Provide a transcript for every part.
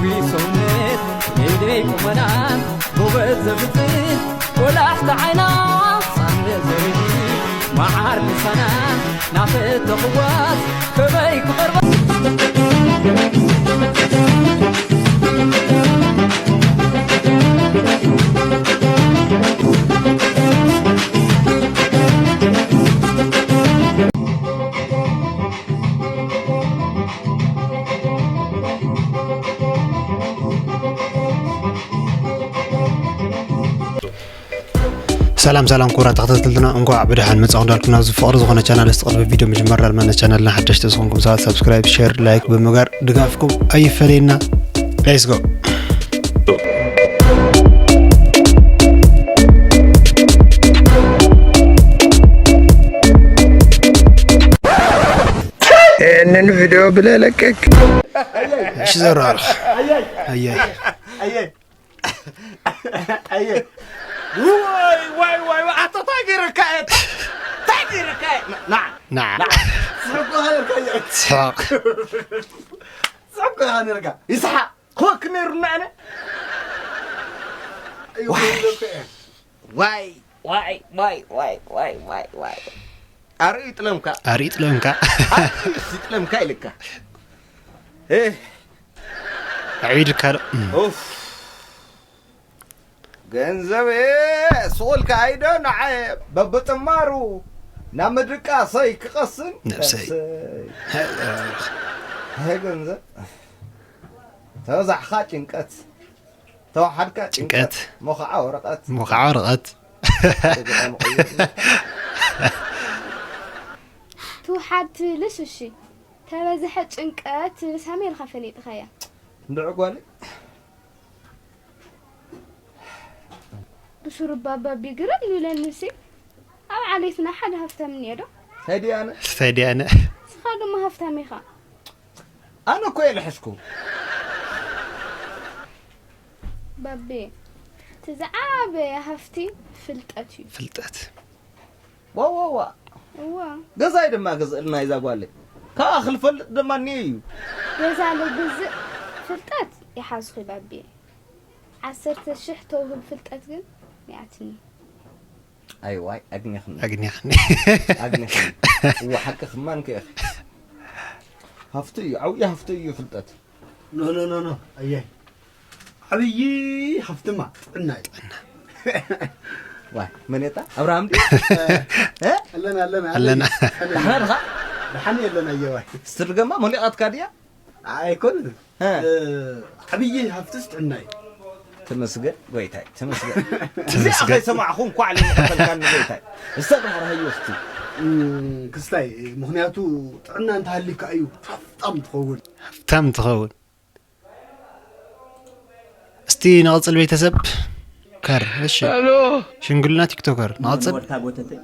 ሰውነት የይደይ ቁመና ጎበዝ ዘብጥል ቆላሕቲ ዓይና ሳነ ዘርኢ መዓር ልሳና ናፈተኽዋስ ከመይ ክቐርባ። ሰላም ሰላም ክቡራት ተኸታተልትና፣ እንኳዕ ብደሓን መጻኹም እንዳልኩ፣ ናብዚ ፍቕሪ ዝኾነ ቻናል፣ እስቲ ቅድሚ ቪድዮ ምጅማር፣ ዳልማነት ቻናልና ሓደሽቲ ዝኾንኩም ሰባት ሳብስክራይብ፣ ሼር፣ ላይክ ብምግባር ድጋፍኩም ኣይፈለየና። Let's go። ይህንን ቪድዮ ብለለቀቅ። እሺ ዘራርኽ። ኣየ። ኣየ። ኣየ። ዋይ፣ ዋይ፣ ዋይ፣ ዋይ፣ ኣቶ ታይ ገይረካ እየ? ታይ ገይረካ እየ? ና፣ ና። ና። ስሕቅ እኮ ሃለካ እየ። ስሕቅ። ስሕቅ እኮ ሃለካ። ይስሓቅ። ኮክ ነይሩና ኣነ። ዋይ። ዋይ፣ ዋይ፣ ዋይ፣ ዋይ፣ ዋይ፣ ዋይ፣ ዋይ። ኣርኢ ጥለምካ። ኣርኢ ጥለምካ። ኣርኢ ጥለምካ ኢልካ። እ። ኣዕቢድካ ዶ? እም። ኡፍ። ገንዘብ ሱቕ ኢልካ ኣይዶ ንዓይ በብጥማሩ ናብ ምድቃሰይ ክቐስን ነብሰይ። ነብሰይ። ሃይ፣ ሃይ ገንዘብ። ተበዛሕኻ ጭንቀት። ተዋሓድካ ጭንቀት። ጭንቀት። ሞኻዓ ወረቐት። ሞኻዓ ወረቐት። ትውሓድ ትብልስ እሺ፣ ተበዝሐ ጭንቀት ትብልስ ሃመይ ኢልካ ፈሊጥኻያ? እንድዒ ጓለይ። ብስሩ ባባ ቢግርም ይብለኒ ሲ። ኣብ ዓሌትና ሓደ ሃፍታም እኒኦ ዶ? እንታይ ድየ ኣነ? እንታይ ድየ ኣነ? ንስኻ ድማ ሃፍታም ኢኻ። ኣነ እኮ እየ ልሐሽኩ። ባቤ፣ እቲ ዝዓበየ ሃፍቲ ፍልጠት እዩ። ፍልጠት። ዋ፣ ዋ፣ ዋ። እዋ። ገዛ እዩ ድማ ገዝእልና እዛ ጓለይ። ካብኣ ክልፈልጥ ድማ እኒኦ እዩ። ገዛ ልግዝእ ፍልጠት ይሓዝኹ ባቤ። ዓሰርተ ሽሕ ተውህብ ፍልጠት ግን ይኣትኒ። ኣይዋይ፣ ኣግኒኽኒ። ኣግኒኽኒ። ኣግኒኽኒ። እዋ፣ ሓቂ ክማን ከ ኢኺ። ሃፍቲ እዩ፣ ዓብዪ ሃፍቲ እዩ ፍልጠት። ኖ፣ ኖ፣ ኖ፣ ኖ፣ ኣየ። ዓብዪ ሃፍትማ ጥዕና እዩ። ጥዕና። ዋይ፣ መን የታ? ኣብርሃም ድዩ? እ? ኣለና፣ ኣለና፣ ኣለና። ኣለና። ደሓን ዲኻ? ደሓን የለና፣ ኣየዋይ። ስትርገማ ሞሊቓትካ ድያ? ኣይኮንን። እ። እ፣ ዓብዪ ሃፍትስ ጥዕና እዩ። ተመስገን ጎይታይ፣ ተመስገን። ተመስገን። እዚኣ ከይሰማዕኹ እንኳዕ ለይመቐተልካኒ ጎይታይ። ዝተባህረ ህይወት እዩ። እም፣ ክስታይ፣ ምኽንያቱ ጥዕና እንተሃልዩካ እዩ ሃፍታም ትኸውን። ሃፍታም ትኸውን። እስቲ ንቐጽል ቤተሰብ። ከር፣ እሺ። ሄሎ። ሽምግልና ቲክቶከር። ንቐጽል። ወርታ ጎተተይ።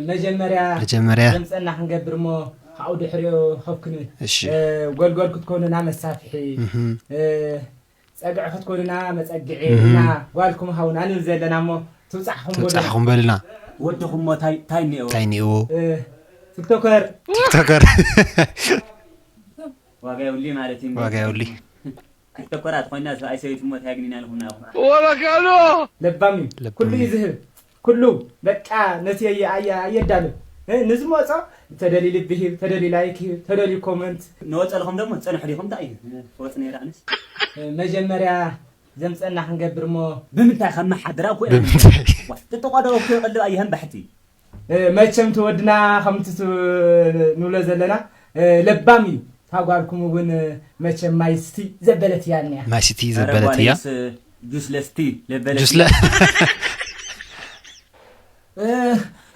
መጀመርያ መጀመርያ። ዘምጸና ክንገብር እሞ ካብኡ ድሕሪኡ ከብ ክንብል። እሺ። እ፣ ጎልጎል ክትኮኑና መሳፍሒ። እህ። እ፣ ጸግዒ ክትኮኑና መጸግዒ እህ። እና ጓልኩም ሃቡና ንብል ዘለና እሞ ትብጻሕኹም በሉ። ትብጻሕኹም በሉና። ወድኹም እሞ ታይ፣ ታይ እኒኦ? ታይ እኒኦ? እ፣ ቲክቶከር። ቲክቶከር። ዋጋ የብሉይ ማለት እዩ። ዋጋ የብሉይ። ቲክቶከራት ኮይና ሰብኣይ ሰበይቲ እሞ እንታይ ኣግኒና ኣለኹም ንኣኹም? ወበካሎ! ለባም እዩ። ለባም ኩሉ እዩ እዩ። ዝህብ። ኩሉ በቃ ነቲ ኣየ-፣ ኣየ-፣ ኣየዳሉ። እ፣ ንዝመጾ ተደልዩ ልቢ ሂብ፣ ተደልዩ ላይክ ሂብ፣ ተደልዩ ኮመንት። ንወጸልኹም ደሞ ትጸንሑ ዲኹም? እንታይ እዩ? ክወጽ ነይረ ኣነስ። እ፣ መጀመርያ ዘምጸና ክንገብር እሞ። ብምንታይ ከመሓድራ እኮ እየ። ብምንታይ? ዋ፣ ትጥቆዶ እኮ ይቐልብ ኣየህን ባሕቲ። እ፣ መቸም ተወድና ከምቲ ት-፣ ንብሎ ዘለና፣ እ፣ ለባም እዩ። እታ ጓልኩም እውን፣ እ፣ መቸም ማይ ስቲ ዘበለት እያ እኒኣ። ማይ ስቲ ኧረ ዘበለት እያ። ጓለይስ ጁስ ለስቲ ለበለት ጁስ ለ-፣ እያ። እ፣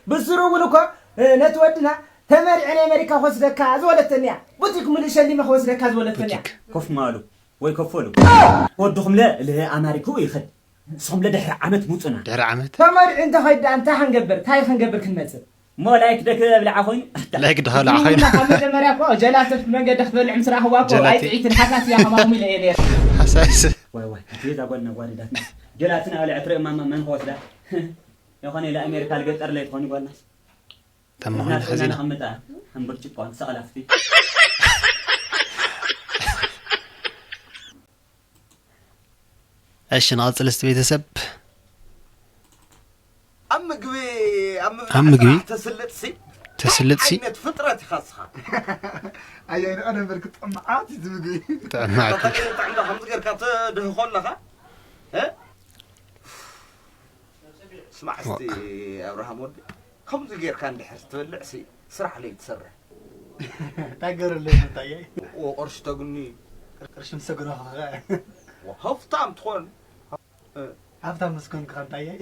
ብስሩ እውን እኮ፣ እ፣ ነቲ ወድና ተመሪዐ ናይ ኣሜሪካ ክወስደካ ዝበለተኒ እያ። ቡቲክ ምሉእ ሸሊመ ክወስደካ ዝበለተኒ እያ። ቡቲክ። ኮፍ ማሉ። ወይ ከፈሉ። ወድኹም ለ-፣ ለኣማሪኩ ይኸድ። ንስኹም ለድሕሪ ዓመት ሙጹና። ድሕሪ ዓመት? ተመሪዑ እንተኸይድ ደኣ እንታይ ክንገብር? እንታይ ክንገብር ክንመጽእ? እሞ ላይክ ደክ ብልዓ ኮይኑ። ላይክ ድኻ ብልዓ ኮይኑ። ንሕና ካብ መጀመርያ እኮ ጀላቲ መንገዲ ክትበልዕ ምስ ረኣኽዋ እኮ ጀላቲ። ኣይጥዒትን ሓሳስ እያ ከማኹም ኢለ እየ ነይረ። ሓሳስ። ዋይ ዋይ፣ እቲ እዛ ጓል ነጓዲዳትና። ጀላቲ ናበልዐት ርእማ መ-፣ መን ክወስዳ? የኾነ ኢለ ኣሜሪካ ልገጠር ለይ ትኾኒ ጓልናስ። ተማኹም እናስእና ሓዚና። ነቐምጣ። ከም ብርጭቆ ንሰቐላፍቲ። እሺ፣ ንቐጽል እስቲ ቤተሰብ። ኣብ ምግቢ ኣብ ምግቢ ኣብ ምግቢ? ተስልጥሲ ተስልጥሲ? ዓይነት ፍጥረት ኢኻ እስኻ። ኣያይ ንቐደም በልክ ጥዕማዓት እዩ ዝምግቢ። ጥዕማት። ጥዕምዳ ከምዚ ጌርካ ትድህኾ ኣለኻ። እ? ስማዕ እስቲ ኣብርሃም ወዲ፣ ከምዚ ጌርካ እንድሕር ትበልዕ ሲ ስራሕ ለይትሰርሕ። እንታይ ገረለይ እንታይ ኣያይ? ቅርሺ ተግኒ። ቅርሺ ምሰግኖ ኸኸ። ሃብታም ትኾን። ሃብታም ምስ ኮንካ እንታይ ኣያይ?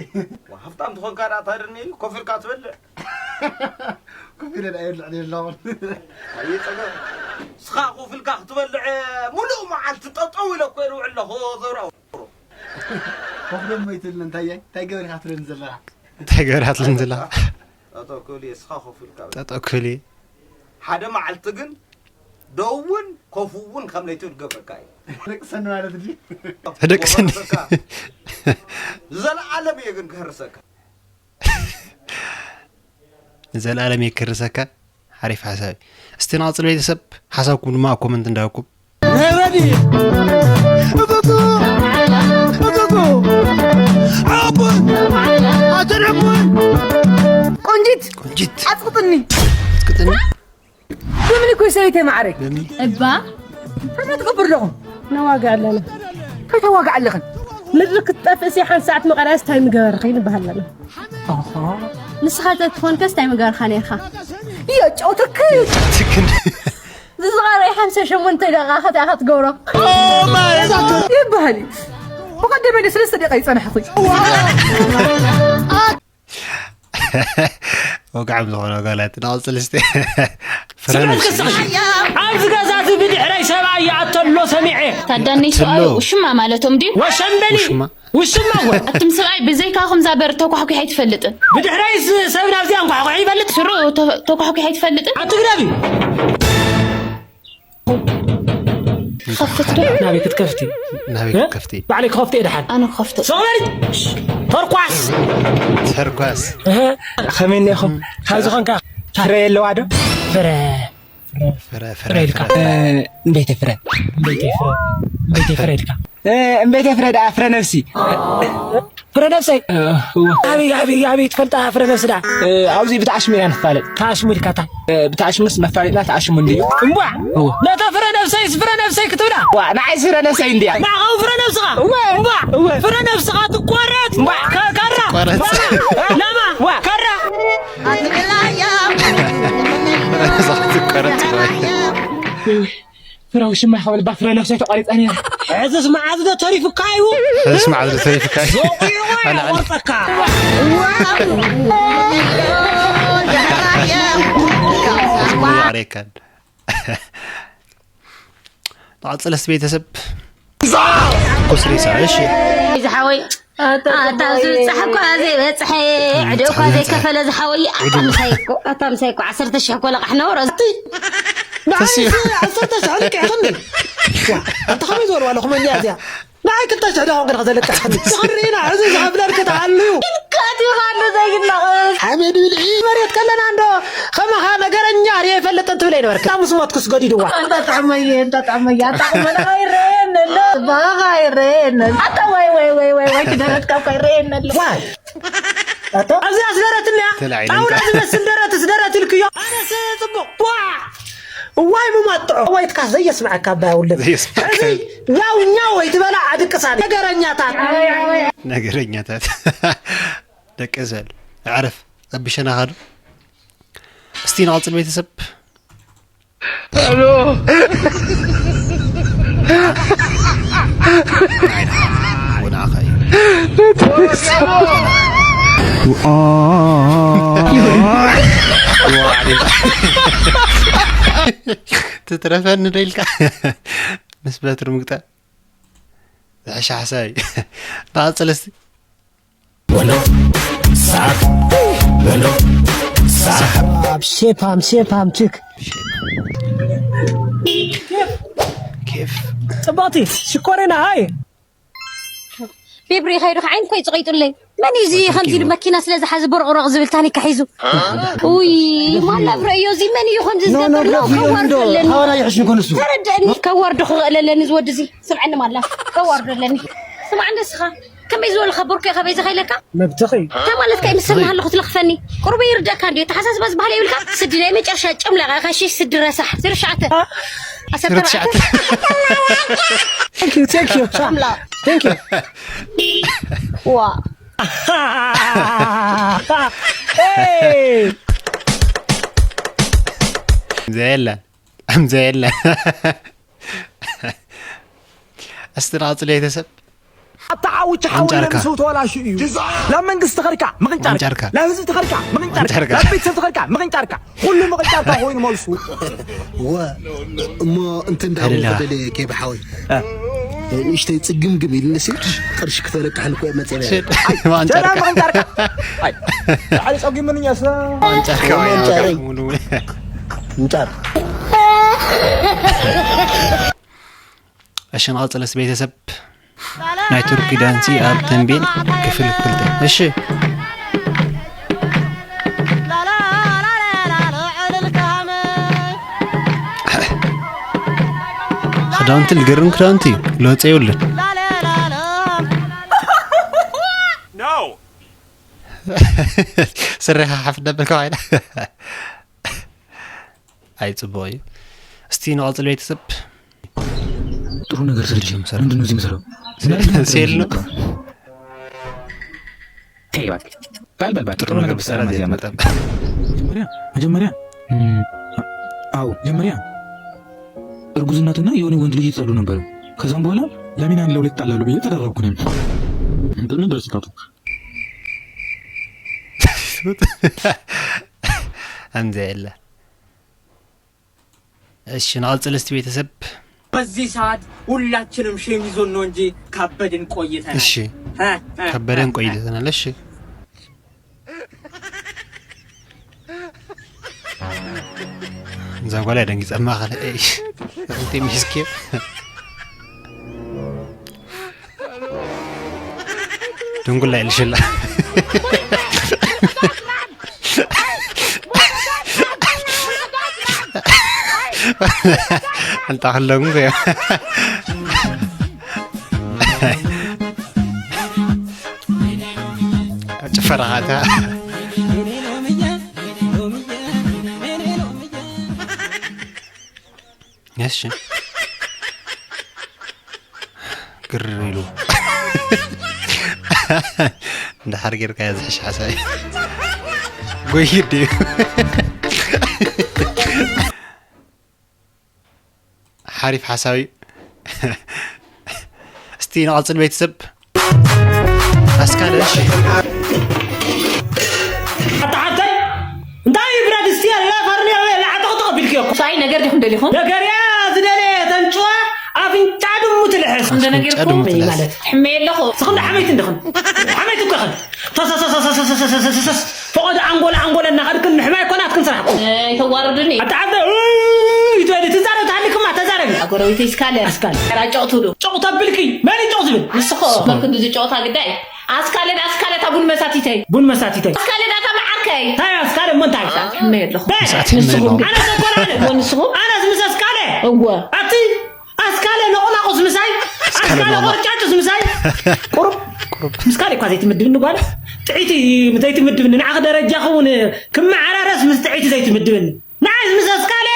ሃብታም ትኾንካ ዳ ታድኒ ኮፍ ኢልካ ትበልዕ። ኮፍ ኢለ ዳ የብልዕ ኣለኹን። ኣይጸገም። ስኻ ኮፍ ኢልካ ክትበልዕ ሙሉእ መዓልቲ ጠጠው ኢለ እኮ እየ ዝውዕል ኣለኹ። ዘብራው። ኮፍ ደሞ ይትልን እንታይ ኣያይ? እንታይ ገበርካ ትብለኒ ዘለኻ? እንታይ ገበርካ ትብለኒ ዘለኻ? ጠጠው ክብል እየ፣ ስኻ ኮፍ ኢልካ በል። ጠጠው ክብል እየ። ሓደ መዓልቲ ግን ደው እውን ኮፍ እውን ከም ለይትብል ገብረካ እዩ። ደቅሰኒ ማለት ድዩ? ደቅሰኒ። ዘለዓለም እየ ግን ክህርሰካ። ንዘለዓለም እየ ክህርሰካ። ሓሪፍ ሓሳብ እዩ። እስቲ ንቐጽል ቤተሰብ፣ ሓሳብኩም ድማ ኣብ ኮመንት እንዳበኩም። ነረዲ እብቡ እብቡ ዓቡን ኣተረቡን ቆንጂት ቆንጂት ኣጽቅጥኒ ቅጥኒ ብምኒ ኮይ ሰበይተይ ማዕረ በሚ እባ ከመይ ትገብር ኣለኹም ነዋጋ ኣለና ከይተዋጋ ኣለኽን ምድሪ ክትጠፍእ ሲ ሓንቲ ሰዓት መቐርያስ እንታይ ምገበርኺ ንበሃል ኣለና ንስኻ ተትኾንከስ እንታይ ምገበርካ ነርካ የጫውተካ ትክን ዝዝቐረ ሓምሳ ሸሞንተ ደቂቓ ከቲኣ ክትገብሮ ይበሃል እዩ ብቐደመ ኢለ ሰለስተ ደቂቓ ይጸናሕኹ ወግዓም ዝኾነ ጓላት ንቐጽል እስቲ ስምዕን ክስኺ ኣብዚ ገዛ እዚ ብድሕረይ ሰብኣይ ይኣቶ ኣሎ ሰሚዐ ታዳነይ ሰብኣይ ትሎ። ውሽማ ማለቶም ድዩ ወሸምበሊ ውሽማ። ውሽማ ወ ኣቱም ሰብኣይ ብዘይካኹም እዛ በር ተኳሕኲሕ ኣይትፈልጥን ብድሕረይ ሰብ ናብዚ ኣንኳሕኩሕ ይፈልጥ ስሩ ተኳሕኲሕ ኣይትፈልጥን ኣትግረቢ ከፍት ዶ ናበይ ክትከፍቲ ናበይ እ? ከፍቲ ባዕለይ ክኸፍቲ እየ ደሓን ኣነ ክኸፍቶ ሰው በል ተርኳስ ተርኳስ እህ፣ ከመይ እኒኹም ካብዚ ኾንካ ፍረ የለዋ ዶ ፍረ ፍረ ፍረ ኢልካ ፍረ እምበይተ ፍረ እምበይተ ፍረ እምበይተ ፍረ ኢልካ እምበይተ ፍረ ደኣ ፍረ ነብሲ ፍረ ነብሰይ ኣበይ ኣበይ ኣበይ ትፈልጣ ፍረ ነብሲ ደኣ ኣብዚ ብተኣሽሙ ኢና ንፋለጥ ተኣሽሙ ኢልካታ ብተኣሽሙስ መፋለጥና ተኣሽሙ እንድዩ እምቧዕ ነታ ፍረ ነብሰይስ ፍረ ነብሰይ ክትብላ ንዓይስ ፍረ ነብሰይ እንድያ ንዓኸው ፍረ ነብስኻ እምቧዕ ፍረ ነብስኻ ትቆረጽ ካራ ቆረጽ ለማ ካራ ትቆረጽ ፍረ ውሽማ ከበል ባ ፍረ ነብሰይ ተቋሪጻ ነይራ ሕዝስ መዓዝ ዶ ተሪፉካ እዩ ሕዝስ መዓዝ ዶ ተሪፉካ እዩ ወፀካ ያሬካን ንቐጽለስ ቤተሰብ ኩስሪሳ እሺ ዝሓወይ ኣታ ዝብጻሕ እኳ ዘይበጽሐ ዕደ እኳ ዘይከፈለ ዝሓወይ ኣታ ምሳይ እኮ ኣታ ምሳይ እኮ ዓሰርተ ሽሕ እኮ ለቃሕ ነበሮ ተስዩ ዓሰርተ ሽሕ ልክዕ ክንዲ ኣንተ ከመይ ዝበልዋ ኣለኹም እንዲያ እዚኣ ንዓይ ክልተ ሽሕ ዶ ኾንክ ንኸዘልቅሕ ትኽሪና እዚ ዝኸፍለልክ ተሃልዩ ካቲኻሉ ዘይናቐስ ሓሜድ ብልዒ መሬት ከለና እንዶ ከማኻ ነገረኛ ርየ ይፈልጥ እንትብለ ይነበርክ ምስ ሞትኩስ ገዲድዋ እንተጥዕመየ እንተጥዕመየ ኣጣቕመና ኣይረየን ኣሎ ባኻ ኣይረየን ኣሎ ኣታ ወይ ወይ ወይ ወይ ወይ ክደረትካ እኳ ይረየን ኣሎ ዋይ ኣቶ ኣብዚኣ ዝደረት እኒያ ተላዒለንካ። ጣውላ ዝመስል ደረት ዝደረት ኢልክዮ ኣነስ ጽቡቕ ዋ እዋይ ምማጥዖ ዋይትካ ዘየስምዐካ ኣባያ ውልድ ዘየስምዐካ። ሕዚ ያው ኛው ኣይትበላ ኣድቅሳ ነገረኛታት ነገረኛታት ደቂ ዘል ኣዕርፍ ረቢሸና ካሉ እስቲ ንቐጽል ቤተሰብ ወናኸ እዩ ትትረፈኒ ዶ ኢልካ ምስ በትሪ ምግጣ ዝሕሻ ሓሳብ እዩ ንቐጽል እስቲ ወሎ ሳብ ወሎ ሳብ ሼፓም ሼፓም ችክ ኬፍ ጽባቲ ሽኮሬና ሃይ ፊብሪ ከይዱ ዓይን ኮይ ጽቂጡለይ መን እዩ እዚ ከምዚ ኢሉ መኪና ስለ ዝሓዘ ቦርቕሮቕ ዝብል ታኒካ ሒዙ ውይ ማላ ብረእዮ እዚ መን እዩ ከምዚ ዝገብር ሎ ከዋርዶ ኣለኒ ካባና ይሕሽ ንኮን እሱ ተረድአኒ ከዋርዶ ክኽእል ኣለኒ እዚ ወዲ እዚ ስምዐኒ ማላ ከዋርዶ ኣለኒ ስማዕ እንደ እስኻ ከመይ ዝበልኻ ብርኩ ኢኻ በይዛ ከይለካ? መብትኺ። እንታይ ማለት ከ? ምስ ሰማህ ኣለኹ ትለኽፈኒ። ቁሩበ ይርደእካ እንድዩ። ኣተሓሳስባ ዝበሃል የብልካ? ስዲ ናይ መጨረሻ ጨምላቓ ኢኻ። እሺ፣ ስዲ ረሳሕ። ዜሮ ትሽዓተ። ዜሮ ትሽዓተ። Thank you, thank you. Thank you. ዋ። Hey! ከምዚ የለን። ከምዚ የለን። እስቲ ንቐጽል ቤተሰብ። ኣታ ዓውች ሓው ኣንጫርካ። ለምሱ ተበላሹ እዩ። ላብ መንግስቲ ተኸርካ ምቕንጫርካ። ኣንጫርካ። ላብ ህዝቢ ተኸርካ ምቕንጫርካ። ኣንጫርካ። ላብ ቤተሰብ ተኸርካ ምቕንጫርካ። ኩሉ ምቕንጫርካ ኮይኑ መልሱ። እወ፣ እሞ እንተ እንዳበሉ ኣይደለኻ። ክደለ ኬብ ሓወይ። እ። ንእሽተይ ጽግምግም ኢልንሲ ቅርሺ ክፈለካ ሕልኮ መጸበያ። ሽድ። ኣይ፣ ማንጫርካ። ጀና ምቕንጫርካ። ኣይ፣ ላዕሊ ጸጉ ምንኛስ? ማንጫርካ ወይ ማንጫረይ። ምንጫር። እሺ፣ ንቐጽልስ ቤተሰብ። ናይ ቱርኪ ዳንሲ ኣብ ተንቤን ክፍል ክልተ። እሺ። ክዳውንቲ ልግርም ክዳውንቲ እዩ። ለውጢ የብሉን። No! ስሪኻ ሓፍ ደብል ከባይና። ኣይ፣ ጽቡቕ እዩ። እስቲ ንቐጽል ቤተሰብ። ጥሩ ነገር ሰርቼ ምሰራ። ምንድን ነው እዚህ የምሰራው? ሴል ነው። ተይ እባክህ። በል፣ በል፣ በል። ጥሩ ጥሩ ነገር ነገር ብትሰራ ብትሰራ እዚህ እዚህ ያመጣል። ያመጣል። መጀመሪያ፣ መጀመሪያ፣ እም፣ አዎ፣ መጀመሪያ እርጉዝ እናትና የሆነ ወንድ ልጅ ይጣሉ ነበር። ከዛም በኋላ ለምን አንድ ለሁለት ይጣላሉ ብዬ ተደረግኩ ነው። ምንድን ነው ደርሶታል? ከምዚ የለ። እሺ፣ ንቐጽል እስቲ ቤተሰብ። በዚህ ሰዓት ሁላችንም ሼም ይዞን ነው እንጂ ካበድን ቆይተናል። እሺ፣ እ፣ እ፣ ካበደን እ፣ እ። ቆይተናል። እሺ። እዛ ጓል ደንጊጸ ማእኸል፣ እይ፣ እንቲ ሚስኪን። ድንጉላ ኢልሽላ። ኣንታ ክለጉ ከዮ። ጭፈራ ኻታ። እሺ። ግር ኢሉ። እንድሓር ጌርካዮ ዝሕሽ ሓሳብ እዩ። ጎይድ እዩ። ሓሪፍ ሓሳብ እዩ። እስቲ ንቐጽል ቤተሰብ። ኣስካለ፣ እሺ። ኣታ ሓብተይ፣ እንታይ እዩ ብረት ድስቲ ኣላ፣ ፋርኔሎ ኣላ፣ ዓጠቕጠቕ ኣቢልክዮ እኮ። ሻሂ ነገር ዲኹም ደሊኹም? ነገርያ ዝደለየ ተንጭዋ ኣፍንጫ ድሙ ትልሕስ። እንደ ኣፍንጫ ነገርኩም ድሙ ትልሕስ። ማለት ሕመየ ኣለኹ። ንስኹም ዶ ሓመይቲ እንዲኹም? ሓመይቲ እኮ ኢኹም። ተሰሰሰሰሰሰሰሰሰሰስ። ፈቐዶ ኣንጎል ኣንጎል እናኸድክን ምሕማይ እኮ ናትክን ስራሕኩም። ኣይተዋርዱኒ። ኣታ ዓብደ፣ እይ፣ ትበሊ፣ ትዛረብ ተሃሊክማ፣ ተዛረቢ። ጎረቤተይ እስካለ። ኣስካለ። ራጨው ትብሉ። ጨው ተብልኪ፣ መን እዩ ጨው ዝብል? ንስኹ። ኣስካለ። መክንዲ ዝጨወታ ግዳይ። ኣስካለ፣ ኣስካለ፣ እታ ቡን መሳቲተይ። ቡን መሳቲተይ። ኣስካለ፣ እታ መዓርከይ። እንታይ ኣስካለ እሞ እንታይ? ሕመየ ኣለኹ። በል። ንስኹም ግን። ኣነ ዘኮራለ። እሞ ንስኹም? ኣነስ ምስ ኣስካለ። እወ። ኣቲ ኣስካለ ነቑናቑስ ምሳይ፣ ኣስካለ ኣስካለ ነቑናቑስ። ቆርጫጭስ ምሳይ። ቁሩብ፣ ቁሩብ። ምስካለ እኳ ዘይትምድብኒ ጓል። ጥዒቲ ዘይትምድብኒ። ንዓኺ ደረጃኺ እውን ክመዓራረስ ምስ ጥዒቲ ዘይትምድብኒ። ንዓይስ ምስ ኣስካለ?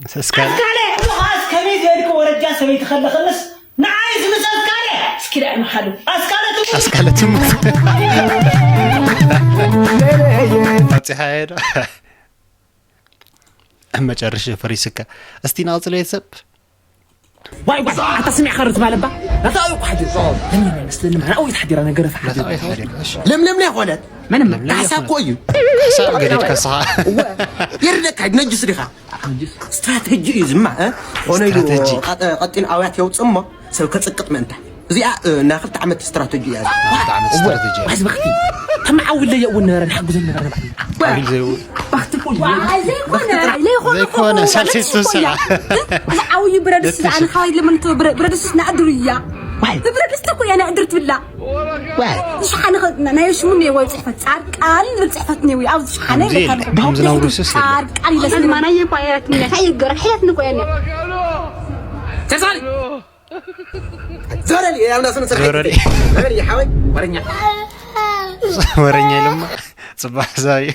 ምስ ኣስካለ። ኣስካለ። እሞ ኸኣስ ከመይ ዝበልኪ ወረጃ ሰበይቲ ከለኽንስ ንዓይስ ምስ ኣስካለ? እስኪ ደኣ መሓሉ። ኣስካለ ትሙት። ኣስካለ ትሙት። ኣብፂሓ ዶ? መጨረሻ ፈሪስካ። እስቲ ንቐጽል ቤተሰብ። ዋይ፣ ዋይ፣ ኣታ ስሚዕካ ርትባ ለባ? ናታ እዩ ኳሕዲ። ለምለም፣ ለምለም፣ ስለልም፣ ናኡ ይትሓዲራ ነገር ፈሓዲ። ናታ እዩ ሓዲራ፣ እሺ። ለምለም ናይ ኾነት? ምንም፣ ለምለም ናይ ካሕሳ እኮ ኾነት። እዩ። ካሕሳ ገዲፍካ ስኻ። እወ። የርደካ፣ ነጅስ ዲኻ? ስትራተጂ እዩ ዝማ፣ እ? ኾነ ኢሉ ስትራተጂ። ቀጠ-፣ ቀጢን ኣውያት የውጽእ እሞ፣ ሰብ ከጽቅጥ ምእንታ። እዚኣ፣ እ፣ ናይ ክልተ ዓመት ስትራተጂ እያ። ክልተ ዓመት እወ፣ ስትራተጂ እያ። ዋዝ በኽቲ። ተመዓውለየ እውን ነበረ፣ ንሓግዞም ነበረ። ዓቢል ዘይብሉ። በኽቲ እኮ እዩ። ዋ፣ ዘይኮነ፣ በኽቲ ጥራሕ። ዘይኮነ እኮ ዘይኮነ፣ ማለት ሳልሰይቲ እኮ እያ። ስራ። እዚ ዓብዩ ብረድስቲ ደቂ ኣነ ኻባይ ለምን ተ-፣ ብረ-፣ ብረድስቲ ናእድሩ እያ። ዋይ። ብብረድስቲ እኮ እያ ናእድር ትብላ። ዋይ። እዚ ሸሓነ ኸ-፣ ና-፣ ናይ ሽሙ እኒኦ ወይ ጽሕፈት ጻድቃን ዝብል ጽሕፈት እኒኦ ወይ ኣብዚ ሸሓነ ከምዚ ይለካ የለ። ኣሎ። ከምዚ ነውሪ ሱስ የለ። ጻድቃን ኢለ ስማ ናይ እኮ እያ ትምነ። እንታይ ይገረ? ሕለት ንኮ እያ። ተሳሊ። ዞረሊ ያምና ስነ ስርዓት ዞረሊ። ዞረሊ ሓወይ ወረኛ። ወረኛ ኢሎማ። ጽባሕ ሳይ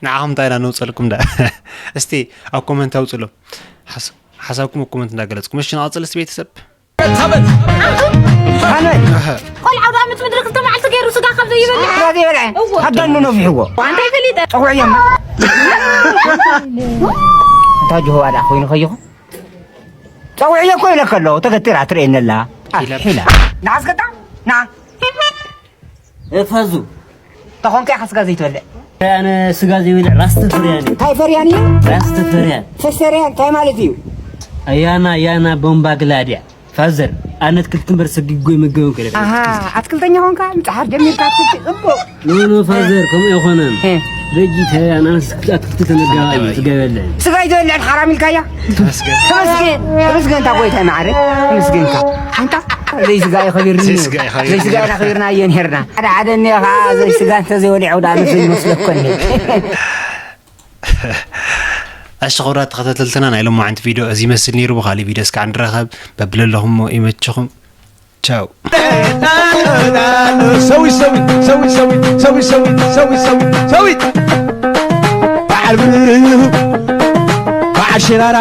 ንዓኹም እንታይ ኢና ነውፀልኩም ዳ? እስቲ ኣብ ኮመንት ኣውፅሎ ሓሳብኩም ኣብ ኮመንት እንዳገለፅኩም። እሺ ንቐፅል እስቲ ቤተሰብ። ቆልዓ ኣውደ ዓመት ምድሪ ክልተ መዓልቲ ገይሩ ስጋ ካብ ዘይበልዕ ስጋ ዘይበልዐ ኣዳኑ ነፊሕዎ እንታይ ፈሊጠ ፀውዕዮ እማ። እንታይ ጅህዋ ደኣ ኮይኑ ከይኹ? ፀውዕዮ እኮ ኢለካ ኣለኹ፣ ተገቲራ ትርእየኒ ኣላ። ኣኺላ። ንዓስከታ ና። ፋዙ ተኾንካ ኢኻ ስጋ ዘይትበልዕ። ኣነ ስጋ ዘይበልዕ ራስ ተፈርያን እዩ። እንታይ ፈርያን እዩ? ራስ ተፈርያን ፈሰርያን እንታይ ማለት እዩ? ኣያና ኣያና ቦምባ ግላድያ ፋዘር ኣነ ኣትክልቲ እምበር ሰጊጎ ይምገብን ከለ ኣሃ ኣትክልተኛ ኾንካ ምፅሓር ጀሚርካ ኣትክልቲ እቦ ኖ ኖ ፋዘር ከምኡ ኣይኮነን። እ። ቬጂተርያን ኣነ ኣትክልቲ ተመጋባይ እዩ፣ ስጋ ይበልዕ። ስጋ ኣይትበልዕን ሓራም ኢልካያ? ተመስገን ተመስገን እታ ጎይታይ ማዕረ ተመስገንካ። ኣንታ ዘይስጋ እዩ ከቢርኒ ዘይስጋ እዩ ከቢርኒ። ዘይስጋ ኢና ከቢርና እየ ነርና ሓደ ሓደ እኒኦ ከዓ ዘይስጋ እንተዘይበሊዑ ዳ ነሱ ይመስለኮኒ። እሺ ክቡራት ተኸታተልትና ናይ ሎማዓንቲ ቪድዮ እዚ ይመስል ነይሩ። ብካሊእ ቪድዮ እስካዕ ንራኸብ። በብለለኹሞ ይመችኹም። ቻው። ሰዊት ሰዊት ሰዊት ሰዊት ሰዊት ሰዊት ሰዊት ሰዊት ሰዊት በዓል ብርህ በዓል ሽራራ